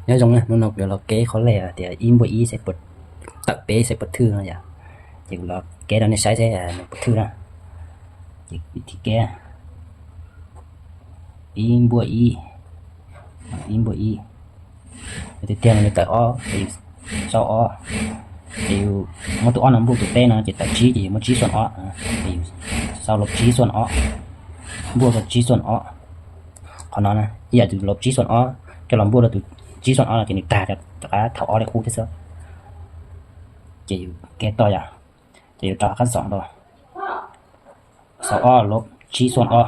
Nhớ dòng nhá, nó nộp được là cái khó lẻ thì im bôi y sẽ bật tập bê sẽ bật thư nó nhỉ. Thì là cái đó nó sai sẽ à, nó bật thư đó. Thì thì cái im bôi y im bôi y thì tiền là tờ o thì sau o thì một tụ o nó bù tụ p nó chỉ tờ trí thì một trí xuân o thì sau lục trí xuân o bù tụ trí xuân o ຂ້ອງນ້ອງນະ ຢາກຈະລົບຈີສ່ວນອໍ ຈະລອງບວກລະຕູຈີສ່ວນອໍ ລະທີນີ້ຕາຈະ ຈະເທົ່າອໍລະຄູທີ່ສຸດ ຈະຢູ່ແກ້ຕໍ່ຢ່າ ຈະຢູ່ຕໍ່ຂັ້ນສອງຕໍ່ ສອງອໍລົບຈີສ່ວນອໍ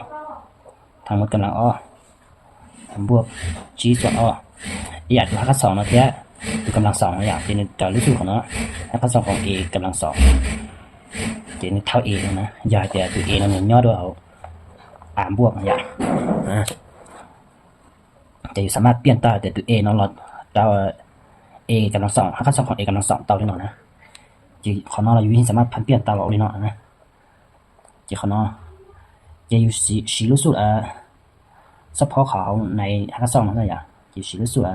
ທັງໝົດກຳລັງອໍ ບວກຈີສ່ວນອໍ ຢາກຢູ່ຂັ້ນສອງເນາະ ເທື່ອຢູ່ກຳລັງສອງ ຢາກເປັນຈະຮູ້ສູດຂອງເນາະ ຂັ້ນສອງຂອງເອກຳລັງສອງ ຈະເທົ່າເອນະ ຢາກຈະຢູ່ເອນະ ຫຍໍ້ໂດຍເອົາ ອາບວກ ຢາກ ອາ ຈະສາມາດປ່ຽນຕາແຕ່ຕົວເອເນາະ ລະຕາເອກຳລັງສອງ ຮາກຂັ້ນສອງຂອງເອກຳລັງສອງເຕົານີ້ເນາະນະ ຈະຂອງເນາະລະຢູ່ທີ່ສາມາດຜັນປ່ຽນຕາອອກນີ້ເນາະນະ ຈະຂອງເນາະ ຈະຢູ່ສີ ສີລູກສູດ ອາ ສະເພາະຂອງເຮົາໃນຮາກຂັ້ນສອງເນາະ ຈະສີລູກສູດ ອາ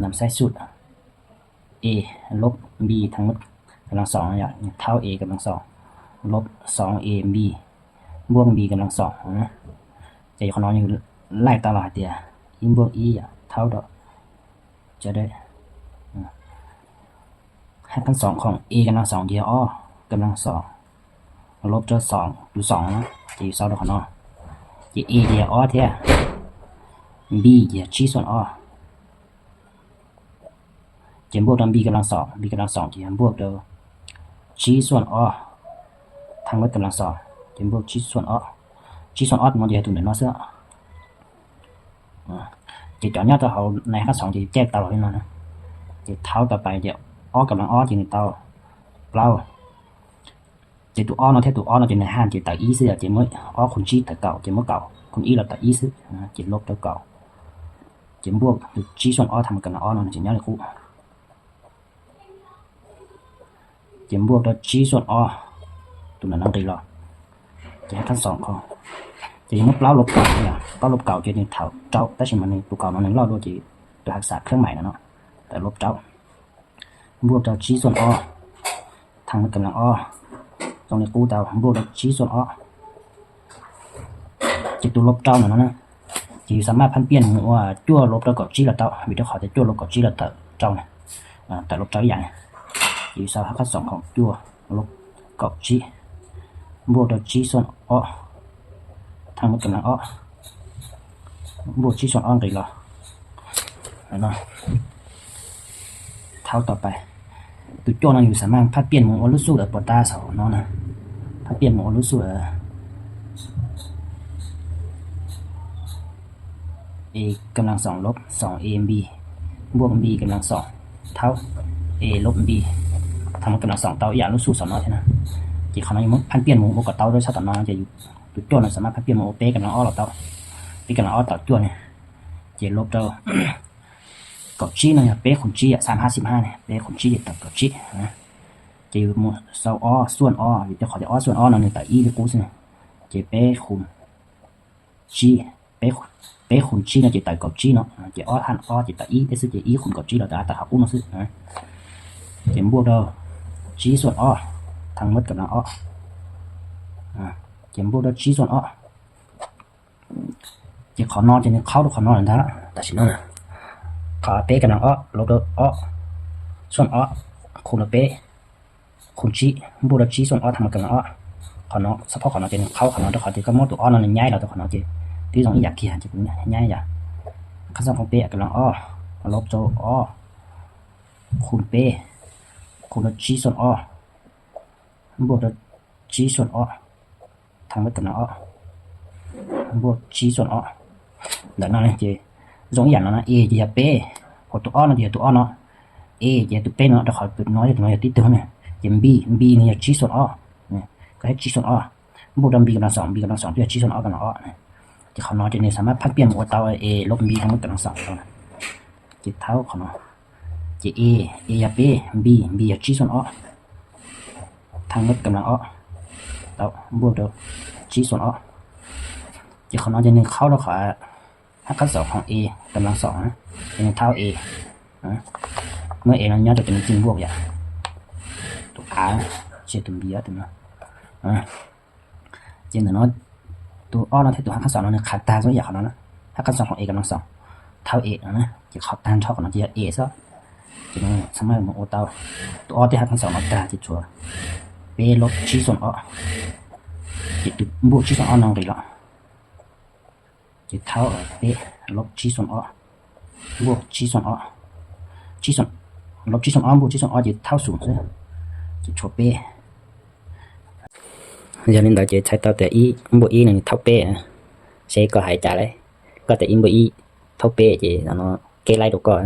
ນຳໃຊ້ສູດ ເອລົບບີທັງໝົດກຳລັງສອງ ເທົ່າເອກຳລັງສອງ ລົບສອງເອບີ ບວກບີກຳລັງສອງນະ ຈະຢູ່ຂອງເນາະຢູ່ຫຼາຍຕາລາງເຕີບ ອິນບວກອີ ເທົ່າດອກ ຈະໄດ້ ຮາກຂັ້ນສອງຂອງເອກຳລັງສອງ ທີ່ອໍກຳລັງສອງ ລົບຈາກສອງ ຢູ່ສອງນະ ຈະຢູ່ເຊົາດອກຂອງເນາະ ຈະເອຈະອໍແທ້ ບີຈະຈີສ່ວນອໍ ຈະບວກນຳບີກຳລັງສອງ ບີກຳລັງສອງຈະບວກໂດຍຈີສ່ວນອໍ ທັງໝົດກຳລັງສອງ ຈະບວກຈີສ່ວນອໍ ຈີສ່ວນອໍມັນຈະເຮັດຕົງໃດເນາະເຊື່ອ ອາ ຈະຈອດຍອດຕໍ່ເຮົາໃນຮາກຂັ້ນສອງ ຈະແຈກເຕົາເຮົາແນ່ນອນນະ ຈະເທົ່າຕໍ່ໄປ ຈະອໍກຳລັງອໍ ຈະເຕົາເປົ່າ ຈະຕົວອໍເນາະ ແທດຕົວອໍເນາະ ຈະໃນຫານ ຈະເຕົາອີຊື່ ຈະໝົດອໍຄູນຈີເຕົາເກົ່າ ຈະໝົດເກົ່າຄູນອີ ລະເຕົາອີຊື່ ຈະລົບເຕົາເກົ່າ ຈະບວກຈີສ່ວນອໍ ທຳກຳລັງອໍເນາະ ຈະຍອດເລີຍຄູ ຈະບວກດອກຈີສ່ວນອໍ ຕົວນັ້ນນຳໄດ້ລະ ຈະໃຫ້ທັງສອງຂໍ້ ຈະມາເປົ່າລົບເກົ່າ ເປົ່າລົບເກົ່າ ຈະເທົ່າເຈົ້າ ແຕ່ຊິມາໃນຕົວເກົ່າເນາະ ໃນລອດໂລດ ຈະຕົວຮັກສາເຄື່ອງໝາຍນະເນາະ ແຕ່ລົບເຈົ້າ ບວກດອກຈີສ່ວນອໍ ທັງໝົດກຳລັງອໍ ຕ້ອງໄດ້ກູ້ເຕົາ ບວກດອກຈີສ່ວນອໍ ຈະຕົວລົບເຈົ້ານັ້ນນະ ຈະສາມາດຜັນປ່ຽນວ່າຈົວລົບເທົ່າກັບຈີລະເຕົາ ວິທີເຮົາຈະຈົວລົບກັບຈີລະເຕົານະ ອາ ແຕ່ລົບເຈົ້າອີກຢ່າງ ຈະຢູ່ສາມາດຮັກສອງຂອງຈົວລົບກັບຈີ ບວກດອກຈີສ່ວນອໍ ທັງໝົດກຳລັງອໍ ບວກຈີສ່ວນອໍໄດ້ລະ ເນາະ ເທົ່າຕໍ່ໄປ ຕົວໂຈນເຮົາຢູ່ສາມາດຜັດປ່ຽນໝູ່ອອນລູກສູດເອົາປອດຕາເສົາເນາະນະ ຜັດປ່ຽນໝູ່ອອນລູກສູດເອີ ເອກຳລັງສອງລົບສອງເອບີ ບວກບີກຳລັງສອງ ເທົ່າເອລົບບີ ທັງໝົດກຳລັງສອງເຕົາ ອີກຢ່າງລູກສູດສອງເນາະນະ ທີ່ເຂົາໃນໝູ່ຜັດປ່ຽນໝູ່ບໍ່ກໍເຕົາໂດຍສາມາດເນາະ ຈະຢູ່ ຕົວໂຈນເຮົາສາມາດຜັດປ່ຽນໝູ່ເອກຳລັງອໍລະເຕົາ ບີກຳລັງອໍເຕົາຈົວນີ້ ຈະລົບເທົ່າ ກັບຈີນະ ເປຄູນຈີ ສາມຫ້າສິບຫ້ານີ້ ເປຄູນຈີເທົ່າກັບຈີນະ ຈະຢູ່ໝູ່ເສົາອໍ ສ່ວນອໍ ຈະຂໍຈະອໍສ່ວນອໍນະ ນີ້ຕາອີ ຫຼືກູຊິ ຈະເປຄູນຈີ ເປ ເປຄູນຈີນະ ຈະຕາກັບຈີເນາະ ຈະອໍຫັນອໍ ຈະຕາອີ ເປັນຊື່ຈະອີຄູນກັບຈີ ລະຕາຕາຫາກູນຊື່ນະ ຈະບວກເທົ່າຈີສ່ວນອໍ ທັງໝົດກຳລັງອໍ ອາ ຈະບວກເທົ່າຈີສ່ວນອໍ ຈະຂໍນອນ ຈະເຂົ້າຂອນອນນະ ຕາຊິນອນນະ ຂອເປກຳລັງອໍ ລົບດ້ວຍອໍ ສ່ວນອໍ ຄູນເປ ຄູນຈີ ບວກດ້ວຍຈີສ່ວນອໍ ທັງໝົດກຳລັງອໍ ຂອນອນ ສະເພາະຂອນອນຈະເຂົ້າຂອນອນ ແຕ່ຂອນທີ່ກຳນົດຕົວອໍນັ້ນຍ້າຍລະ ແຕ່ຂອນອນຈະ ທີ່ຕ້ອງອີກຢ່າງທີ່ຈະຍ້າຍຢ່າ ຄັນສອງຂອງເປກຳລັງອໍ ລົບໂຈອໍ ຄູນເປ ຄູນດ້ວຍຈີສ່ວນອໍ ບວກດ້ວຍຈີສ່ວນອໍ ທັງໝົດກຳລັງອໍ ບວກຈີສ່ວນອໍ ແລ້ວນັ້ນເຈ ຍົກຕົວຢ່າງນັ້ນນະ ເອຈະເປັນເປ ເພາະຕົວອໍນັ້ນຈະຕົວອໍເນາະ ເອຈະຕົວເປັນເນາະ ແຕ່ເຂົາຕົວນ້ອຍ ຕົວນ້ອຍຕິດຕົວນີ້ ຈະເປັນບີ ບີນີ້ຈະຈີສ່ວນອໍ ນີ້ກໍໃຫ້ຈີສ່ວນອໍ ບວກນຳບີກຳລັງສອງ ບີກຳລັງສອງຈະຈີສ່ວນອໍກຳລັງອໍ ຈະເຂົ້າເນາະ ຈະນີ້ສາມາດຜັດປ່ຽນໝູ່ເຕົາເອລົບບີທັງໝົດກຳລັງສອງເທົ່ານັ້ນ ຈະເທົ່າເນາະ ຈະເອ ເອຈະເປັນບີ ບີຈະຈີສ່ວນອໍ ທັງໝົດກຳລັງອໍ ແລ້ວບວກດ້ວຍຈີສ່ວນອໍ ຈະເຂົ້າເນາະ ຈະນີ້ເຂົ້າແລ້ວຂອ ຮາກຂັ້ນສອງຂອງ A ກຳລັງສອງນະ ເປັນເທົ່າ A ນະ. ເມື່ອ A ມັນຍ້ອນຈາກຕົວນີ້ຈຶ່ງບວກຢ່າງ ຕົວ R ເສຍຕົວ B ອອກຕົວນັ້ນ ອາ ເຊັ່ນເນາະ ຕົວ R ເນາະ ແທນຕົວຮາກຂັ້ນສອງເນາະ ຄາຕາສ່ວນໃຫຍ່ຂອງເຮົານະ ຮາກຂັ້ນສອງຂອງ A ກຳລັງສອງເທົ່າ A ນະ ຈະເຂົ້າຕາມເທົ່າຂອງເຮົາ ຈະ A ຊະ ຈະສາມາດມາໂອເຕົາ ຕົວ R ທີ່ຮາກຂັ້ນສອງເນາະ ຕາຈະຊົວ P ລົບຊີ້ສ່ວນອອກ ຈະບວກຊີ້ສ່ວນອອກນຳໄປເນາະ ຈະເທົ່າ P ລົບຊີ້ສ່ວນອອກ ບວກຊີ້ສ່ວນອອກ ຊີ້ສ່ວນ ລົບຊີ້ສ່ວນອອກ ບວກຊີ້ສ່ວນອອກ ຈະເທົ່າສູນ ຈະຊົວ P ຢ່າງນີ້ດອກ ຈະໃຊ້ເທົ່າແຕ່ E ບວກ E ນີ້ເທົ່າ P ເຊກໍຫາຍຈາກເລີຍ ກໍແຕ່ E ບວກ E ເທົ່າ P ຈະ ອັນ ເກໄລຕົວກໍ